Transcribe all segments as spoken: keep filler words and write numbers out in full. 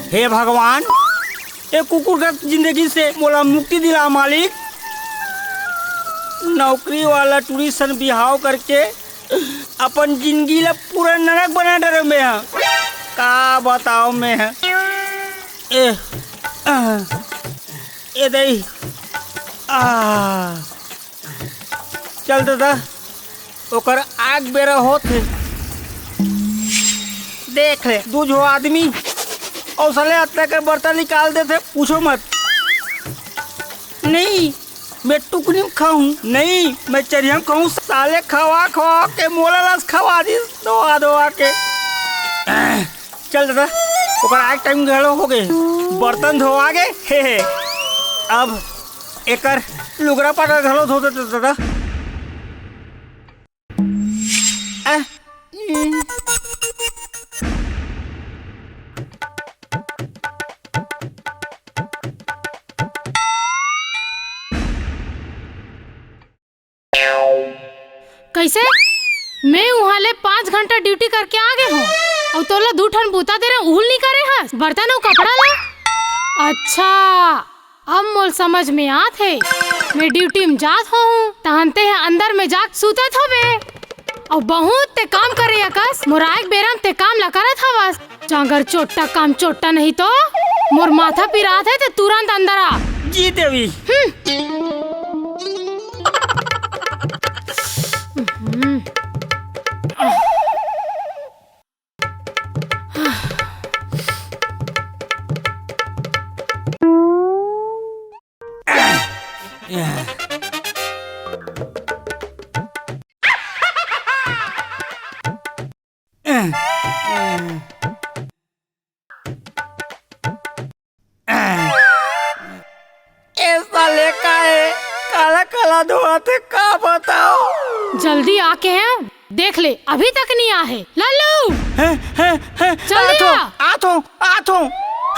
हे भगवान, ए कुकुर का जिंदगी से मोला मुक्ति दिला मालिक। नौकरी वाला टूरी सन बिहाव करके अपन जिंदगी ला पूरा नरक बना डरे मैं ह। का बताओ मैं ह। ए, आ, ए दई, आ, चल दादा, ओकर आग बेरा होत हे। देख ले, दू झो आदमी अउ साले अतका के बर्तन निकाल देथे, पूछो मत। नहीं, मैं टुकनी म खाहूं, नहीं, मैं चरिया म खाहूं। साले खवा खवा के मोला लस खवा दिस, धोवा धोवा के। चल दादा, ओकर आए टाइम घलो हो गे, बर्तन धोवा गे। हे हे, अब एकर लुगरा पटा घलो धो दे दादा। आ, ई। कैसे? मैं उहाँ ले पाँच घंटा ड्यूटी करके आ गे हूँ, अउ तोला दू ठन बूता दे रहे, उहुल नहीं करे हस, बर्तन अउ कपड़ा ला। अच्छा, अब मोल समझ में आत हे, मैं ड्यूटी में जात होहूँ, तहन ते ह अंदर में जाके सुतत होबे, अउ बहुत ते काम करे अकस, मोर आए के बेरा में ते काम ला करत हवस। जांगर चोट्टा काम चोट्टा नहीं तो मोर माथा पिरात हे, ते तुरंत अंदर आ। जी देवी। हम्म। हम्म। ए साले का हे? काला काला धोवत हे, का बताओ? जल्दी आके हैं, देख ले, अभी तक नहीं आ हे। लल्लू! हैं, हैं, हैं, जल्दी आत हों, आ। आत हों, आत हों।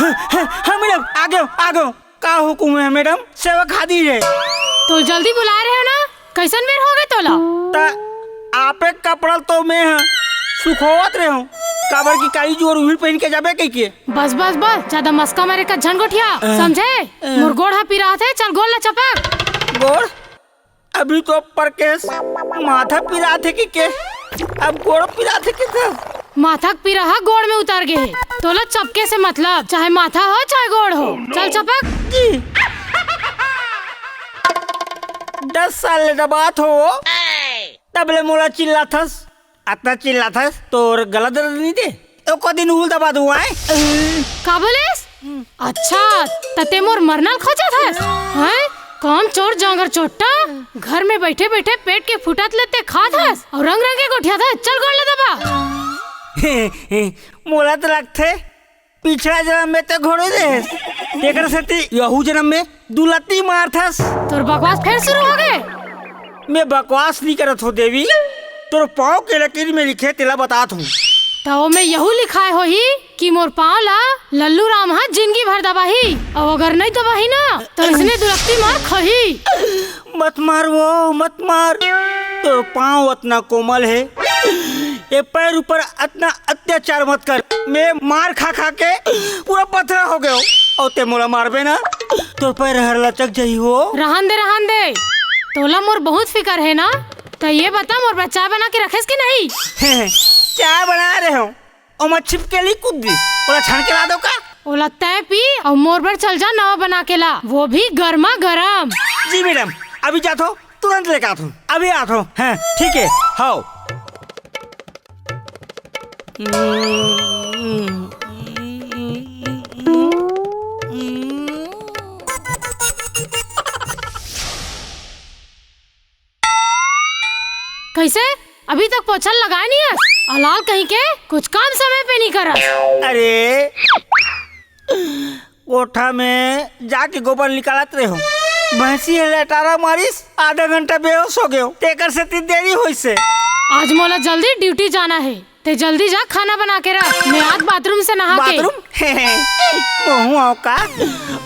हैं, हैं, हाँ मैडम, आ गयो, आ गयो। का हुकुम हे मैडम? सेवा खादी हे। तो जल्दी बुलाए रहे हो ना, कैसन बेर हो गे तोला? त आपे कपड़ा तो मैं ह सुखोवत रहे हूँ, काबर की काली जुवर उही पहिन के जाबे कहिके। बस बस बस, ज्यादा मस्का मारे का झन गोठिया, अ, समझे? अ। मोर गोड़ ह पिरात हे, चल गोड़ ला चपक। गोड़? अभी तो परकेस माथा पिरात हे कहिके, अब गोड़ पिरात हे कहिके। माथा के पीरा ह गोड़ में उतर गे हे। तोला चपके से मतलब, चाहे माथा हो, चाहे गोड़ हो। चल चपक। जी। दस साल ले दबात हों, तब ले मोला चिल्लाथस। अतना चिल्लाथस, तोर गला दर्द नहीं दे? एको दिन उल दबा दूं, आय? का बोलेस? अच्छा, त ते मोर मरना ल खोजत हस? हैं? काम चोर जांगर चोट्टा, घर में बैठे बैठे पेट के फुटत ले ते खात हस अउ रंग रंग के गोठियात हस। चल गोड़ ला दबा। मोला त लगथे पिछला जनम में ते घोड़े दे हस, तेकर सेती यहू जनम में दू लत्ती मारथस। तोर बकवास फेर शुरू हो गे। मैं बकवास नहीं करत हों देवी, तोर पाँव के लकीर में लिखे तेला बतात हों। त ओमे यहू लिखाय होही कि मोर पाँव ला लल्लू राम ह जिंदगी भर दबाही, अउ अगर नहीं दबाही ना, त इसने दुलत्ती मार खही। मत मार वो, मत मार। तोर पाँव अतना कोमल हे, ए पैर ऊपर अतना अत्याचार मत कर। मैं मार खा खा के पूरा पथरा हो गयो, अउ ते मोला मारबे ना, तोर पैर हर लचक जही वो। रहन दे, रहन दे। तोला मोर बहुत फिकर हे ना, त ये बता मोर बर चाय बना के रखेस कि नहीं? चाय बना रहे हों, ओमा छिपकली कूद दिस, ओला छान के ला दो का? ओला तय पी अउ मोर बर चल जा नवा बना के ला, वो भी गर्मा गरम। जी मैडम, अभी जात हों, तुरंत लेके आत हों, अभी आत हों। हाँ, ठीक हे, हाव। कैसे? अभी तक पोछा ल लगाय नहीं हस? अलाल कहीं के, कुछ काम समय पे नहीं करस। अरे, कोठा में जाके गोबर निकालत रहे हों, भैंसी ह लेटारा मारिस, आधा घंटा बेहोश हो गयो, तेकर सेती देरी होइस हे। आज मोला जल्दी ड्यूटी जाना हे, ते जल्दी जा, खाना बना के रख, मैं आत बाथरूम से नहा के। बाथरूम? महूं आंव का?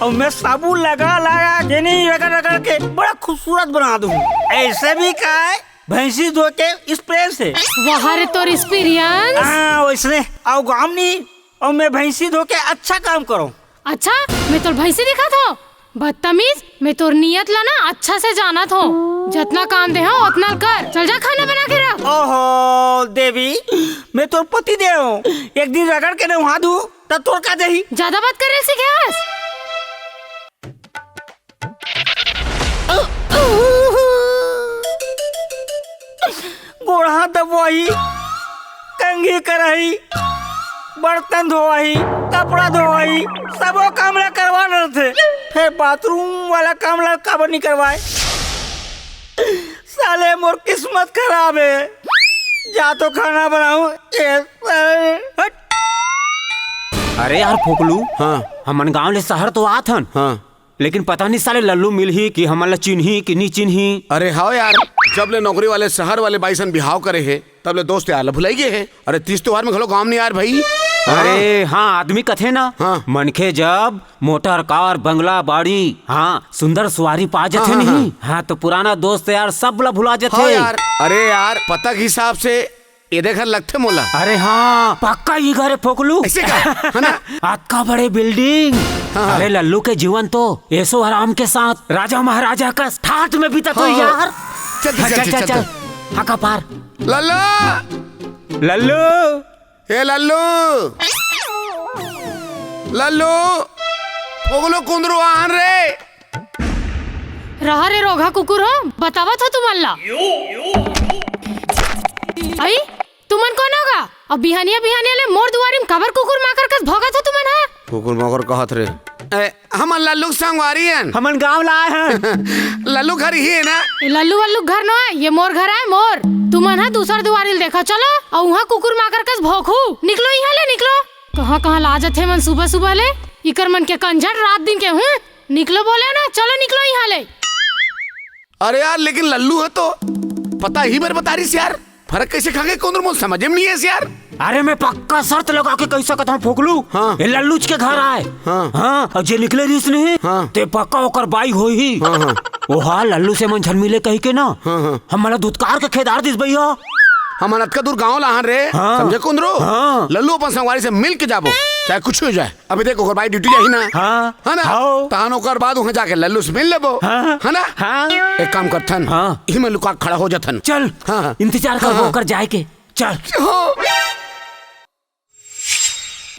अउ मैं साबुन लगा लगा के नहीं, रगड़ रगड़ के बड़ा खूबसूरत बना दूं। ऐसे भी काय भैंसी धो के स्प्रे से। वाह रे तोर एक्सपीरियंस। हाँ, वैसने। अउ गाम नहीं, अउ मैं भैंसी धो के अच्छा काम करों। अच्छा, मैं तोर भैंसी दिखत हों? बदतमीज, मैं तोर नियत ला ना अच्छा से जानत हों। जतना काम दे हों, ओतना ल कर। चल जा, खाना बना के रख। ओहो, देवी, मैं तोर पति देव हों। एक दिन रगड़ के नहा दूं, त तोर का जाही? जादा बात करे सीखे हस? गोड़ हाथ दबवाही, कंघी करही, बर्तन धोवाही, कपड़ा धोवाही, सबो काम ला करवा रथे, फेर बाथरूम वाला काम ला काबर नइ करवाय? साले मोर किस्मत खराब हे, जा तो खाना बनाऊं। ए, साले, हट। अरे यार फोकलू, हाँ। हमन गांव ले शहर तो आत हन, हाँ। लेकिन पता नहीं साले लल्लू मिलही कि हमन ला चिन्ही कि नी चिन्ही। अरे हाव यार, जब ले नौकरी वाले शहर वाले बाई सन बिहाव करे हे, तब ले दोस्त यार ला भुलाई गे हे। अरे तीज त्योहार में घलो गांव नहीं आय भाई। अरे हाँ, आदमी कथे ना, हाँ। मनखे जब मोटर, कार, बंगला, बाड़ी, हाँ, सुंदर सुवारी पा जथे हाँ, हाँ, नहीं, हाँ। हाँ, तो पुराना दोस्त यार सब ला भुला जथे। हाँ यार, अरे यार, पता के हिसाब से ये देख लगथे मोला। अरे हाँ, पक्का ये घर हे फोकलू। ऐसे का? है ना? अतका बड़े बिल्डिंग। हाँ, हाँ। अरे लल्लू के जीवन तो ऐसो आराम के साथ राजा महाराजा कस ठाट में बीतत होही हाँ, हाँ। यार। चल, चल, हाँ, चल, चल, चल, चल, चल, चल। चल। हाँ, का पार। लल्लू! लल्लू! ए लल्लू! लल्लू! फोकलू कुंदरू आन रे। रहा रे रोगहा कुकुर हो, बतावत हों तुमन ला। अई, तुमन कोन हो गा? अब बिहानिया बिहानिया ले मोर दुवारी म काबर कुकुर माकर कस भौंकत हो तुमन हा? कुकुर माकर कहत रे। ए, हमन लल्लू के संगवारी हन। हमन गांव ला आय हन। लल्लू घर ही हे ना? ए, लल्लू वल्लू घर नो आय, ये मोर घर आय, मोर। तुमन हा दूसर दुवारी ल देखा, चलो। अउ उहाँ कुकुर माकर कस भौंकहू। निकलो इहाँ ले, निकलो। कहाँ कहाँ ला जथे मन सुबह सुबह ले। इकर मन के कंझट रात दिन के हूँ। निकलो बोले ना, चलो निकलो इहाँ ले। अरे यार, लेकिन लल्लू हे तो पता ही बर बता रहिस यार। फरक कइसे खा गे कुंदरू, मोर समझे में नइ आइस यार। अरे मैं पक्का शर्त लगा के कहि सकत हूँ फोकलू। हाँ। ये लल्लूच के घर आय। हाँ। हाँ, अउ जे निकले रहिस नहीं, हाँ। ते पक्का ओकर बाई होही। हाँ, हाँ। ओहा लल्लू से मन झन मिले कहिके ना, हाँ, हाँ। हमन ला धुतकार के खेदार दिस भैया। हमन अतका दूर गांव ला आन रे, हाँ। समझे कुंदरू? हाँ। लल्लू अपन संगवारी से मिल के जाबो, चाहे कुछ हो जाए। अभी देख, ओकर बाई ड्यूटी जाही ना। हाँ। है ना? हाँ। तहन ओकर बाद उहाँ जाके लल्लू से मिल लेबो। हाँ। है ना? हाँ। एक काम करथन। हाँ। इही में लुका के खड़ा हो जाथन। चल, हाँ, हाँ। इंतजार करबो हाँ, हाँ। ओकर जाए के। चल। हाँ।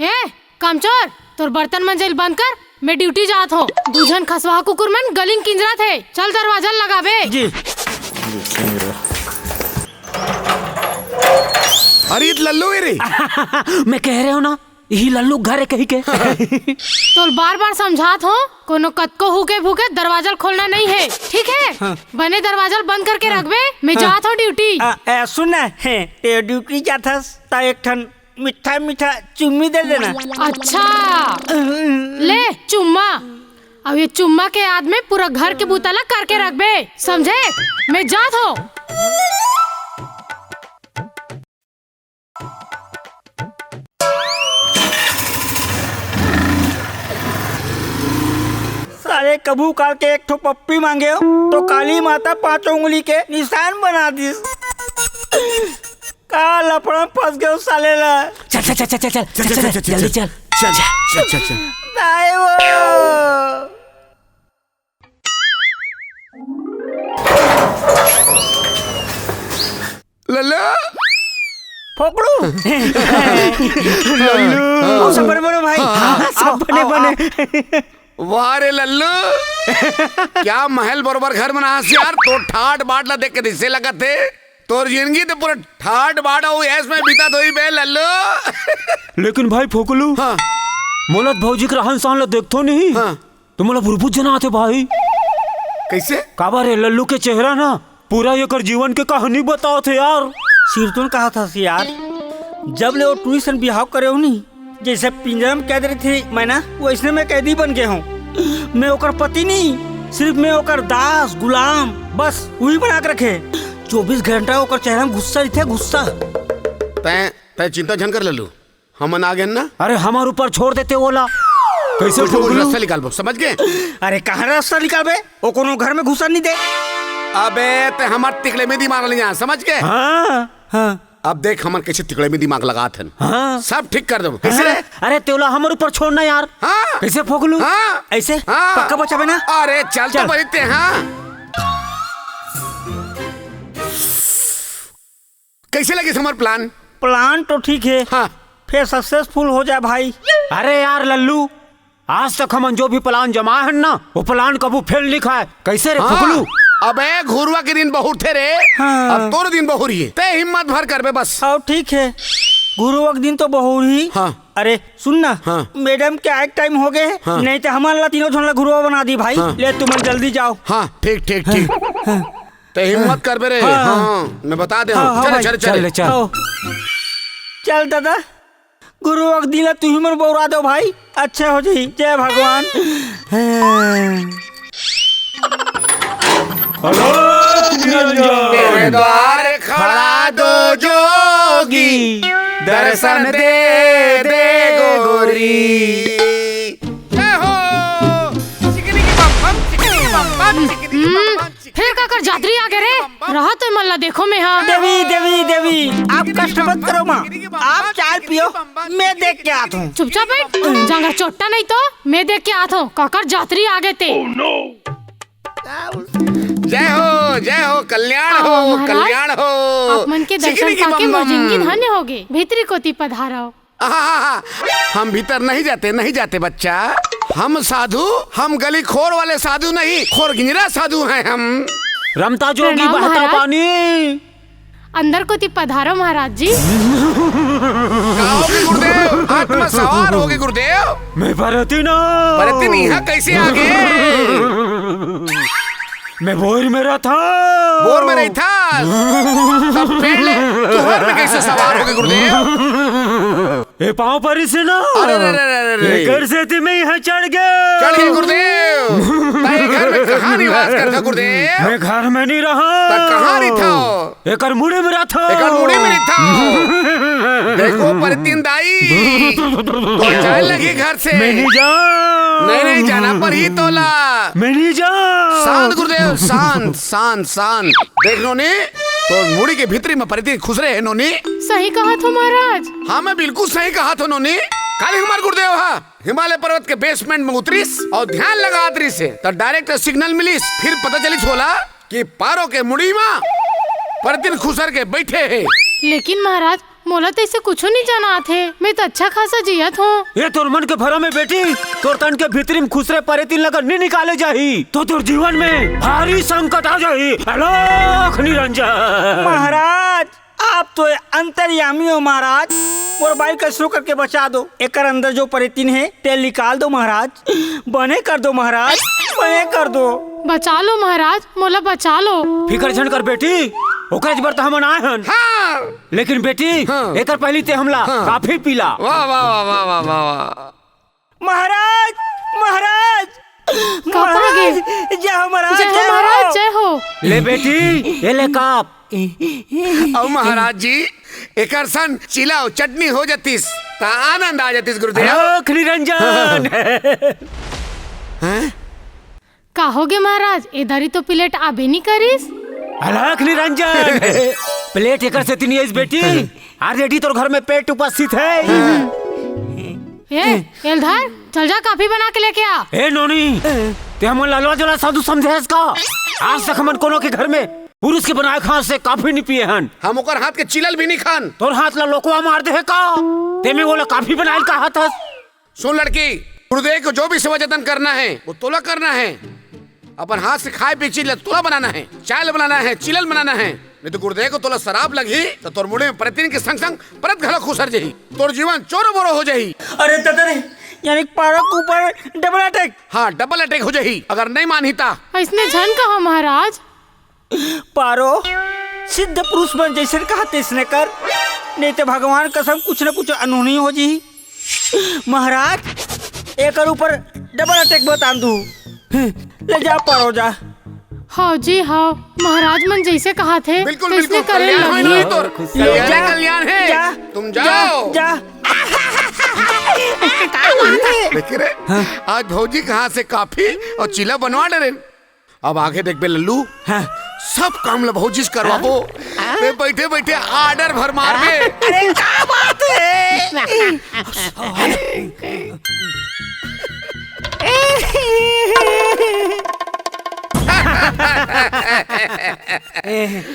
ए, कामचोर, तोर बर्तन मंजे ल बंद कर, मैं ड्यूटी जात हों। दू झन खसवाहा कुकुर मन गली म किंजरत हे। चल दरवाजा ल लगाबे। जी। अरे, ये तो लल्लू हे रे। मैं कहे रहेंव ना, इही लल्लू के घर हे कहिके। तोल बार बार समझात हों, कोनो कतको हुके भूके दरवाजा ल खोलना नइ हे, ठीक हे? हाँ। बने दरवाजा ल बंद करके हाँ। रखबे, मैं हाँ। जात हों ड्यूटी। आ, ए, सुन ना, हे, ते ड्यूटी जाथस, त एक ठन मीठा मीठा चुम्मी दे देना। अच्छा, ले चुम्मा। अब ये चुम्मा के याद में पूरा घर के बुता ला करके रखबे, समझे? मैं जात हों। साले कभू काल के एक ठो पप्पी मांगेंव, तो काली माता पांचों उंगली के निशान बना दिस। का लफड़ा में फंस गेंव साले ला। चल, चल, चल, चल, चल, चल, चल, चल, चल, चल, जल्दी चल। चल, चल, चल, चल, चल। दाई वो। लल्लू। फोकड़ू। लल्लू। ओ, सब बने बने भाई। हाँ, हाँ, सब आओ, बने आओ, बने। आओ। वाह रे लल्लू। क्या महल बरोबर घर बनास यार, तोर ठाट बाट ला देख के दिसे लगत हे। तोर जिंदगी तो पूरा ठाट बाट अउ ऐश में बीतत होही बे लल्लू। लेकिन भाई फोकलू, हाँ। मोला त भौजी के रहन सहन ला देखथों नहीं, हाँ। त मोला बुरबुज जनाथे भाई। कइसे? काबर ए लल्लू के चेहरा ना पूरा एकर जीवन के कहानी बतावत हे यार। सिरतोन कहत हस यार, जब ले ओ टुरी सन बिहाव करे हों नी, जइसे पिंजरा में कैद रहिथे मैना, वइसने मैं कैदी बन गे हों। मैं ओकर पति नहीं, सिरिफ मैं ओकर दास, गुलाम, बस उही बना के रखे। चौबीस घंटा ओकर चेहरा में गुस्सा रहिथे, गुस्सा। तैं, तैं चिंता झन कर लल्लू, हमन आ गेन ना। अरे हमर ऊपर छोड़ देते ओला। कइसे कुछ ना कुछ फोकलू? रस्ता निकालबो, समझ गे? अरे कहाँ रस्ता निकालबे? ओ कोनो घर में घुसन नइ दे। अबे तैं हमर तिकड़े में दिमाग नइ आ, समझ गे? हाँ। हाँ। अब देख हमन कैसे तिकड़े में दिमाग लगात हन। हाँ। सब ठीक कर देबो। कैसे रे? हाँ? अरे तेला हमर ऊपर छोड़ ना यार। हाँ। कैसे फोकलू? हाँ। ऐसे? हाँ। पक्का बचाबे ना? अरे चल तो चल। बहिते, हाँ। कैसे लगिस हमर plan? Plan तो ठीक हे। हाँ। फेर successful हो जाए भाई। अरे यार लल्लू, आज तक हमन जो भी plan जमाए हन ना, वो plan कभू fail नइ खाए। कैसे रे हाँ। फुकलू? अबे घुरुवा के दिन बहुरथे रे। हाँ। अब तोर दिन बहुरिये। तैं हिम्मत भर करबे बस। अउ ठीक हे, घुरुवा के दिन तो बहुरही। हाँ। अरे सुन ना, हाँ। Madam के आए के time हो गे हे, हाँ। नहीं तो हमन ला तीनों झन ला घुरुवा बना दी भाई। हाँ। ले तुमन जल्दी जाओ। हाँ, ठीक, ठीक, ठीक। हाँ। तैं हिम्मत करबे रे। हाँ। हाँ, मैं बता दे हाँ, हूँ। हाँ चल, भाई। चल, चल। चल ले, चल। आओ। चल दादा, घुरुवा के दिन ला तुही मन बउरा दो भाई, अच्छा हो जाही। जय भगवान। हेलो, निरंजन। तेरे द्वार खड़ा दो जोगी, दर्शन दे दे गोरी। जय हो। चिकनी की बम बम, चिकनी की बम बम, चिकनी की बम बम। फेर काकर जातरी आगे रे? रहा तो मन ला देखो मैं हा। देवी, देवी, देवी, आप कष्ट मत करो माँ, आप चाय पियो, मैं देख के आत हूँ। चुपचाप बैठ, जांगर चोट्टा नहीं तो मैं देख के आत हूँ। काकर जातरी आगे ते। जय हो, जय हो, कल्याण हो, महाराज, कल्याण हो। आप मन के दर्शन पाके मोर जिंदगी धन्य होगे। भीतरी कोती पधारो। आहा, हम भीतर नहीं जाते, नहीं जाते बच्चा। हम साधु, हम गली खोर वाले साधु नहीं, खोर गिंजरा साधु हैं हम। रमता जोगी प्रणाम बहता महाराज। पानी। अंदर कोती पधारो महाराज जी। का होगे गुरुदेव? आत्मा सवार होगे गुरुदेव। मैं परती ना। परती नहीं, यहाँ कैसे आ गए? मैं बोर में रहता। बोर में रहता। सब पेड़ ले, तुहर में कैसे सवार होगे गुरुदेव? ए पाँव परिस ना। अरे, अरे, अरे, अरे, अरे। एकर सेती मैं यहाँ चढ़ गया। चढ़ गए गुरुदेव। ताई घर में कहाँ निवास करता गुरुदेव? मैं घर में नहीं रहा। त कहाँ रहिथव? एकर मुड़ी में रहिथव। एकर मुड़ी में रहिथव। देखो परतीन दाई, तो जाए लगी घर से। मैं नहीं जाओ। नहीं, नहीं, जाना परही तोला। मैं नहीं जाओ। शांत गुरुदेव, शांत, शांत, शांत। देख नोनी, तोर मुड़ी के भीतरी में परतीन खुसरे हे नोनी। सही कहत हो महाराज। हाँ, मैं बिल्कुल सही कहत हो नोनी। काली हमार गुरुदेव हा हिमालय पर्वत के basement में उतरिस अउ ध्यान लगात रहिस हे, त direct signal मिलिस, फिर पता चलिस ओला कि पारो के मुड़ी मा परतीन खुसर के बैठे हे। लेकिन महाराज, मोला तो ऐसे कुछो नहीं जानात हे, मैं तो अच्छा खासा जियत हूँ। ये तोर मन के भरम हे बेटी, तोर तन के भीतरी में खुसरे परतीन ला नहीं निकाले जाही, तो तोर जीवन में भारी संकट आ जाही। अलख निरंजन। महाराज, आप तो अंतर्यामी हो महाराज, मोर बाई कैसनो करके बचा दो। एकर अंदर जो परतीन हे, तेला निकाल दो महाराज, बने कर दो महाराज, बने कर दो। बचा लो महाराज, मोला बचा लो। फिकर झन कर बेटी, ओकरे बर त हमन आए हन। हाँ। लेकिन बेटी, हाँ। एकर पहली ते हमला हाँ। काफी पिला। वाह, वाह, वाह। महाराज, महाराज, का महाराज, पागे? जय हो महाराज, जय हो जय हो। महाराज, जय हो। ले बेटी, ये ले काप। अउ महाराज जी, एकर सन चीला अउ चटनी हो जतिस, त आनंद आ जतिस गुरुदेव। अलख निरंजन। हैं? का होगे महाराज, ए दारी तो प्लेट आबे नी करिस। अलख निरंजन। प्लेट एकर सेती नी आइस बेटी, already तोर घर में पेट उपस्थित हे। ए, एला धर, चल जा काफी बना के लेके आ। ए नोनी, ते हमन ला ललवा जला साधु समझे हस का? आज तक हमन कोनो के घर में पुरुष के बनाए खाना से काफी नी पिए हन। हम ओकर हाथ के चिलल भी नी खान। तोर हाथ ला लोकवा मार दे हे का? ते में ओला काफी बनाए ल कहत हस? सुन लड़की, गुरुदेव को जो भी सेवा जतन करना है, वो तोला करना है। अपन हाथ से खाए पिए चीज ला तोला बनाना है, चाय ला बनाना है, चिलल बनाना है, नहीं तो गुरुदेव को तोला शराब लगही, तो तोर मुड़ी में परतीन के संग संग परत घलो खुसर जही, तोर जीवन चोरो बोरो हो जही। अरे दादा रे, यानी पारो के ऊपर double attack। हाँ, double attack हो जही, अगर नहीं मानही ता। ऐसने झन कहा महाराज। पारो, सिद्ध पुरुष मन जैसन कहा तैसने कर, नहीं तो भगवान कसम कुछ न कुछ अनहोनी हो जी। महाराज, एकर ऊपर double attack बतान दू। ले जा पारो जा। हाँ जी हाँ, महाराज मन जैसे कहा थे बिल्कुल, तैसने बिल्कुल, करे कल्याण होय लगही। ना तोर। ले कल्याण जा, है, कल्याण है। जा, तुम जा, जाओ। जा। देखे रे, हाँ। आज भौजी कहाँ से काफी और चीला बनवा डरे। अब आगे देखबे लल्लू। हाँ। सब काम ल भौजी से करवाबो। मैं बैठे बैठे order भर मारबे। अरे, का बात है?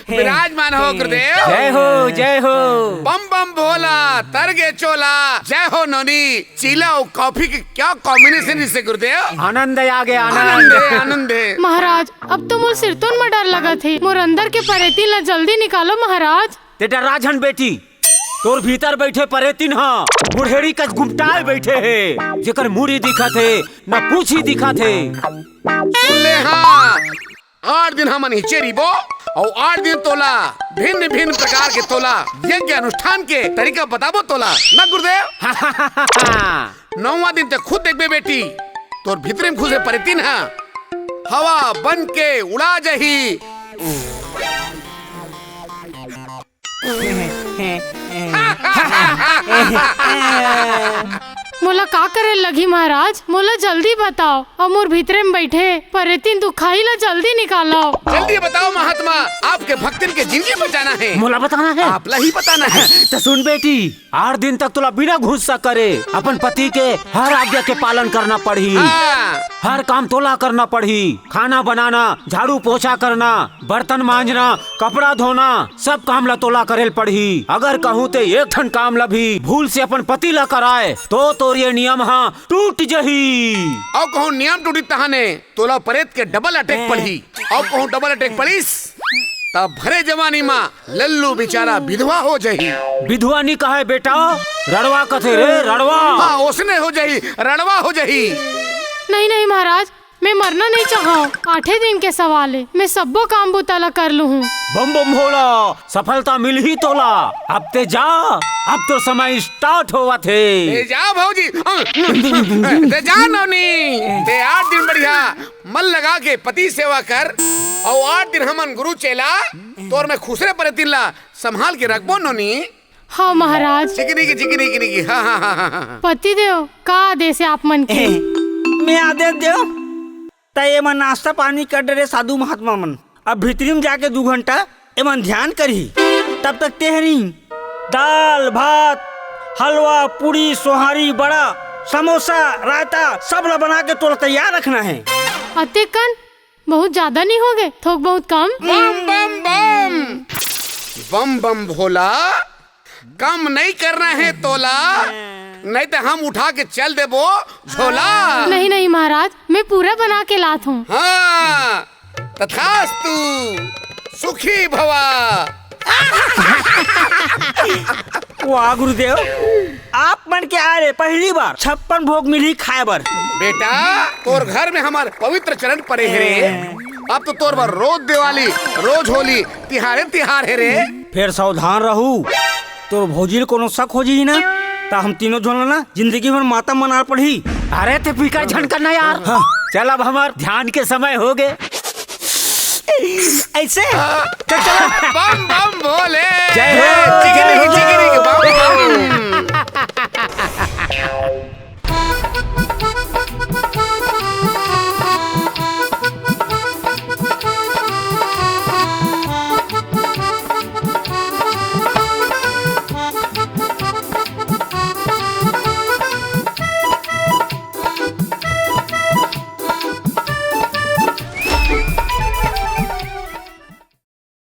विराजमान हो गुरुदेव। जय हो, जय हो। बम बम भोला, तर गे चोला। जय हो नोनी। चीला अउ कॉफी के क्या combination रिहिसे गुरुदेव? आनंद आ गे, आनंद। आनंद हे, आनंद हे। महाराज, अब तो मोर सिरतोन म डर लगत हे। मोर अंदर के परेती ला जल्दी निकालो महाराज। ते डरा झन बेटी, तोर भीतर बैठे परेतिन ह मुड़हेड़ी कस गुमटाए बैठे हे, जेकर मुड़ी दिखत हे, न पूछी दिखत हे। सुन ले हाँ, आठ दिन हमन हिचे रिबो, अउ आठ दिन तोला भिन्न-भिन्न प्रकार के तोला यज्ञ अनुष्ठान के तरीका बताबो तोला, ना गुरुदेव? नौवां दिन ते खुद देखबे बेटी, तोर भीतरी म घुसे परेतिन ह हवा बन के उड़ा जही। मोला का करे लगही महाराज? मोला जल्दी बताओ, अउ मोर भीतरे म बैठे परेतिन दुखाही ला जल्दी निकालो। जल्दी बताओ महात्मा, आपके भक्तन के जिंदगी बचाना हे। मोला बताना हे। आप ला ही बताना हे। त सुन बेटी, आठ दिन तक तोला बिना घुस्सा करे अपन पति के हर आज्ञा के पालन करना पड़ही। हाँ। हर काम तोला करना पड़ही, खाना बनाना, झाड़ू पोछा करना, बर्तन मांजना, कपड़ा धोना, सब काम ला तोला करेल पड़ही। अगर कहूँ ते एक ठन काम ला भी भूल से अपन पति ला कराए, तो तोर ये नियम हा टूट जही। अउ कहूँ नियम टूटी तहाने तोला परेत के double attack पड़ही। अउ कहूँ double attack पड़िस, तब भरे जवानी मा लल्लू बेचारा विधवा हो जही। विधवा नी कहे बेटा, रड़वा कथे रे, रड़वा। हाँ, ओसने हो जही, रड़वा हो जही। नहीं, नहीं महाराज, मैं मरना नहीं चाहव। आठे दिन के सवाल हे, मैं सब्बो काम बुता ला कर लूहूँ। बम बम भोला, सफलता मिलही तोला। अब ते जा, अब तो समय start होवत हे। ए जा भौजी, ते जा नोनी, ते आठ दिन बढ़िया मन लगा के पति सेवा कर, अउ आठ दिन हमन गुरु चेला तोर में खुसरे परेतिन ला संभाल के रखबो नोनी। हाँ महाराज। चिकनी की, चिकनी की, चिकनी की। हाँ, हाँ, हाँ, हाँ, हाँ। पतिदेव, का आदेश हे आप मन के? मैं आदेश देव, त एमन नाश्ता पानी कर डरे साधु महात्मा मन। अब भीतरी में जाके दू घंटा एमन ध्यान करही। तब तक तेहरी दाल, भात, हलवा, पूड़ी, सोहारी, बड़ा, समोसा, रायता सब ला बना के तोला तैयार रखना हे। अतेकन बहुत ज्यादा नहीं होगे? थोक बहुत कम? बम, बम, बम। बम, बम भोला, कम नहीं करना हे तोला, नहीं तो हम उठा के चल देबो झोला। नहीं, नहीं महाराज, मैं पूरा बना के लात हूँ। हाँ, तथास्तु, सुखी भवा। वाह गुरुदेव, आप मन के आए ले पहली बार छप्पन भोग मिलही खाए बर। बेटा, तोर घर में हमर पवित्र चरण परे हे रे। अब तो तोर बर रोज दिवाली, रोज होली, तिहारे तिहार हे रे। फेर सावधान रहू, तोर भौजी ल कोनो शक हो जही ना, त हम तीनों झन ल ना जिंदगी भर मातम मना पड़ही। अरे ते फिकर झन कर ना यार। हाँ। चल अब हमर ध्यान के समय होगे। ऐसे? चल, चल। बम बम भोले। जय हो। चिकनी, चिकनी, बम बम।